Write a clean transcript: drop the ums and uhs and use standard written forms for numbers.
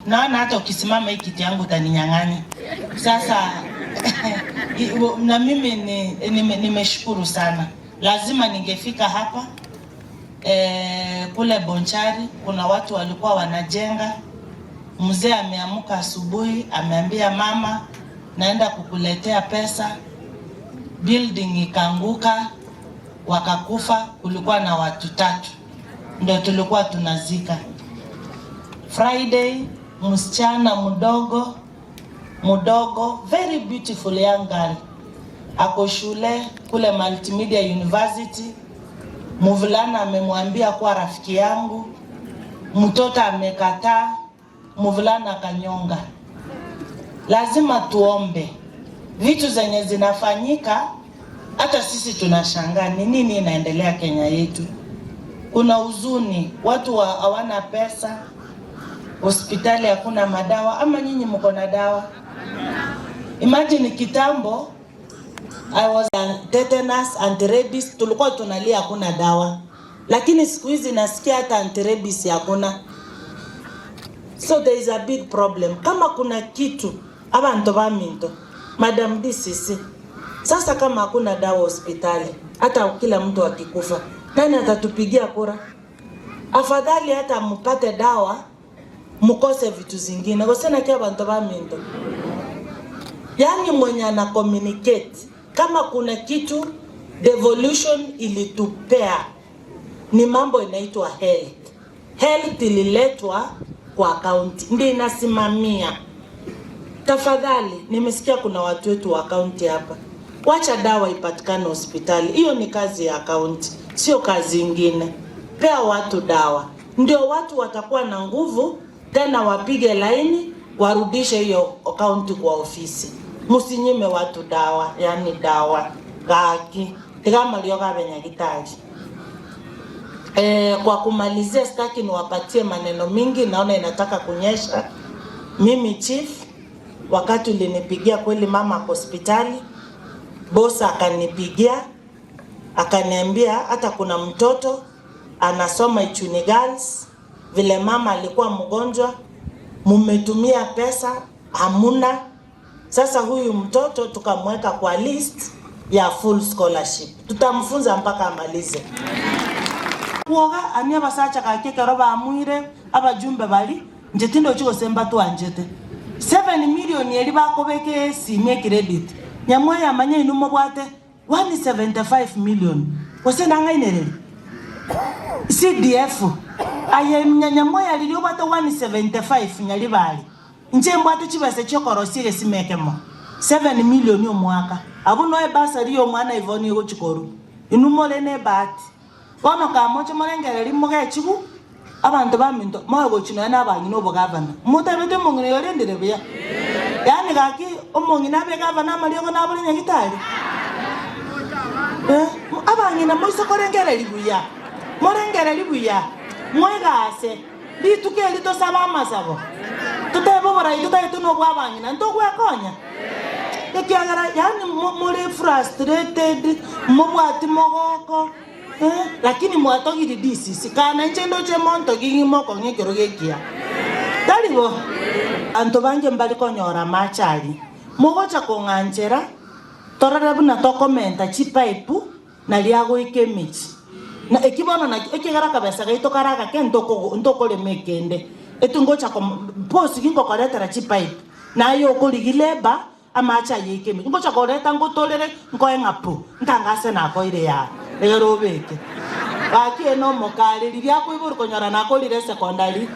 Naona hata ukisimama hii kiti yangu utaninyang'anya. Sasa na mimi nimeshukuru sana, lazima ningefika hapa. Kule Bonchari kuna watu walikuwa wanajenga. Mzee ameamka asubuhi, ameambia mama, naenda kukuletea pesa. Building ikaanguka, wakakufa. Kulikuwa na watu tatu, ndio tulikuwa tunazika. Friday, msichana mdogo mdogo, very beautiful young girl, ako shule kule Multimedia University. Mvulana amemwambia kuwa rafiki yangu, mtoto amekataa, mvulana akanyonga. Lazima tuombe vitu zenye zinafanyika, hata sisi tunashangaa ni nini inaendelea Kenya yetu. Kuna huzuni, watu hawana pesa, hospitali hakuna madawa. Ama nyinyi mko na dawa? Imagine kitambo I was tetanus, anti-rabies, tulikuwa tunalia hakuna dawa, lakini siku hizi nasikia hata anti-rabies hakuna. So there is a big problem. Kama kuna kitu abantu baminto, Madam DCC, sasa kama hakuna dawa hospitali, hata kila mtu akikufa, nani atatupigia kura? Afadhali hata mpate dawa mkose vitu zingine gosena kia bantu baminto. Yani mwenye ana communicate kama kuna kitu devolution ilitupea ni mambo inaitwa health. Health ililetwa kwa kaunti, ndio inasimamia. Tafadhali, nimesikia kuna watu wetu wa kaunti hapa, wacha dawa ipatikane hospitali. Hiyo ni kazi ya kaunti, sio kazi ingine. Pea watu dawa, ndio watu watakuwa na nguvu tena, wapige laini warudishe hiyo kaunti kwa ofisi. Musinyime watu dawa, yani dawa gaki tigamalio gabenyagitari. Kwa kumalizia, sitaki niwapatie maneno mingi, naona inataka kunyesha. Mimi chief, wakati ulinipigia kweli, mama ako hospitali, bosa akanipigia akaniambia hata kuna mtoto anasoma Ichuni Girls, vile mama alikuwa mgonjwa, mumetumia pesa hamuna. Sasa huyu mtoto tukamweka kwa list ya full scholarship, tutamfunza mpaka amalize kuoga ani abasacha gake kero bamwire abajumbe bari nje tindo chigosemba twanjete 7 million eri bakobeka esimi ecredit nyamwaya amanye inu mobwate 175 million gose nang'ainereri CDF aye nyamwaya riri obwate 175 nyaribari nche mbwate chibesa chiokorosia egesimekemo 7 million omwaka abo noe basari ya omwana ivoni egochikoru inu more na ebahati bono kamoche morengereri mogechigu abanto baminto moe gochi nonya na abang'ina obogavana motabete omong'ina yorendire buya yaani gaki omong'ina abe gavana amariogo nabore nyagitari eh, abang'ina moise korengereri buya morengereri buya mwegase rituko eri tosaba amasabo totebe oborai totagete na obwa abang'ina ntogwekonya ekiagera yani more frustrated mobwati mogoko eh, lakini mwatogiri DCC kana inche ndoche monto ging'imoko ng'ekero gekia taribo anto bange mbari konyora machari mogocha kong'anchera torore buna tokomenta chipipe nari agoika emechi na eki bono naki ekegera kabesa gaito karaga ke ntokorema ekende etu ngocha posi gingokoretera chipipe naye okorigi leba amache ayeike emechi ngocha koreta ngotorere nkoe ng'a pu ntangase nakoire yaa egere obeke gaki ene omokareri riakoibori konyora nakorire secondary.